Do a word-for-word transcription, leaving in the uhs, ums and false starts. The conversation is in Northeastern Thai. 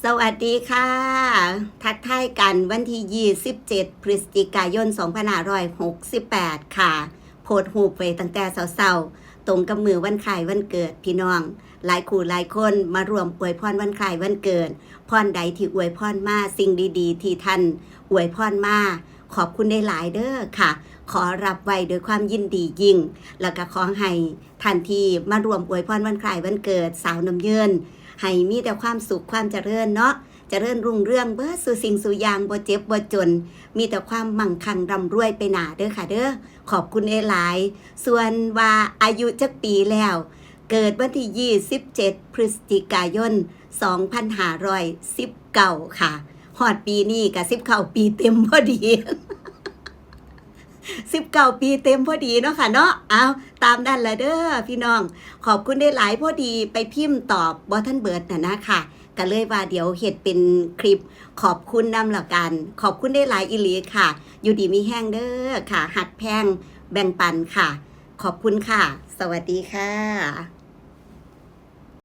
สวัสดีค่ะ ทักทายกันวันที่ยี่สิบเจ็ด พฤศจิกายน สองพันห้าร้อยหกสิบแปด ค่ะ โพสต์รูปไว้ตั้งแต่เช้าๆ ตรงกับมื้อวันคล้ายวันเกิดพี่น้อง หลายคู่หลายคนมาร่วมอวยพรวันคล้ายวันเกิด พรใดที่อวยพรมา สิ่งดีๆ ที่ท่านอวยพรมา ขอบคุณได้หลายเด้อค่ะ ขอรับไว้ด้วยความยินดียิ่ง แล้วก็ขอให้ท่านที่มาร่วมอวยพรวันคล้ายวันเกิดสาวน้ำเยิน ให้มีแต่ความสุขความเจริญเนาะ เจริญรุ่งเรืองเบิดสู่สิ่งสู่อย่าง บ่เจ็บบ่จน มีแต่ความมั่งคั่งร่ำรวยไปหน้าเด้อค่ะเด้อ ขอบคุณหลายๆ ส่วนว่าอายุจักปีแล้ว เกิดวันที่ยี่สิบเจ็ด พฤศจิกายน สองพันห้าร้อยสิบเก้า ค่ะ ฮอดปีนี้ก็สิบเก้าปีเต็มพอดี สิบเก้าปีเต็มพอดีเนาะค่ะเนาะ เอา ตามนั้นละเด้อพี่น้อง ขอบคุณได้หลาย พอดีไปพิมพ์ตอบบ่ทันเบิดน่ะนะคะ ก็เลยว่าเดี๋ยวเฮ็ดเป็นคลิปขอบคุณนำละกัน ขอบคุณได้หลายอีหลีค่ะ อยู่ดีมีแฮงเด้อค่ะ ฮักแพงแบ่งปันค่ะ ขอบคุณค่ะ สวัสดีค่ะ